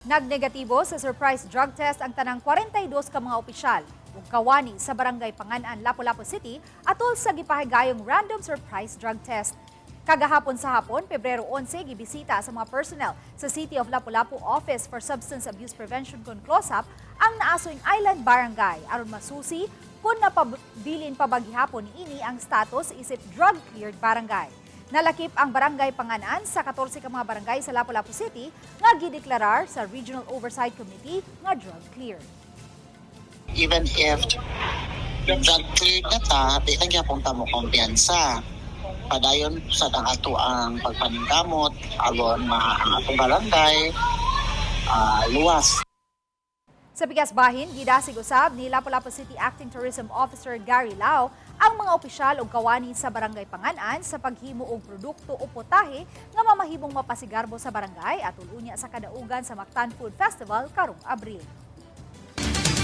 Nagnegatibo sa surprise drug test ang tanang 42 ka mga opisyal ug kawani sa Barangay Pangan-an, Lapu-Lapu City atol sa gipahigayong random surprise drug test. Kagahapon sa hapon, Pebrero 11, gibisita sa mga personnel sa City of Lapu-Lapu Office for Substance Abuse Prevention kon CLOSAP ang Naasoing Island Barangay aron masusi kung napabilin pa ba gihapon niini ang status isip drug-cleared barangay. Nalakip ang Barangay Pangan-an sa 14 ka mga barangay sa Lapu-Lapu City nga gideklarar sa Regional Oversight Committee nga drug cleared. Even if drug cleared na ta, di lang gyapon ta mo kumpiyansa. Padayon sa ang ato ang pagpaningkamot aron ma ang atong barangay luwas. Sa pikas bahin, gidasig usab ni Lapu-Lapu City Acting Tourism Officer Gary Lau ang mga opisyal ug kawani sa Barangay Pangan-an sa paghimo og produkto o putahe nga mamahimong mapasigarbo sa barangay atol unya sa kadaugan sa Mactan Food Festival karong Abril.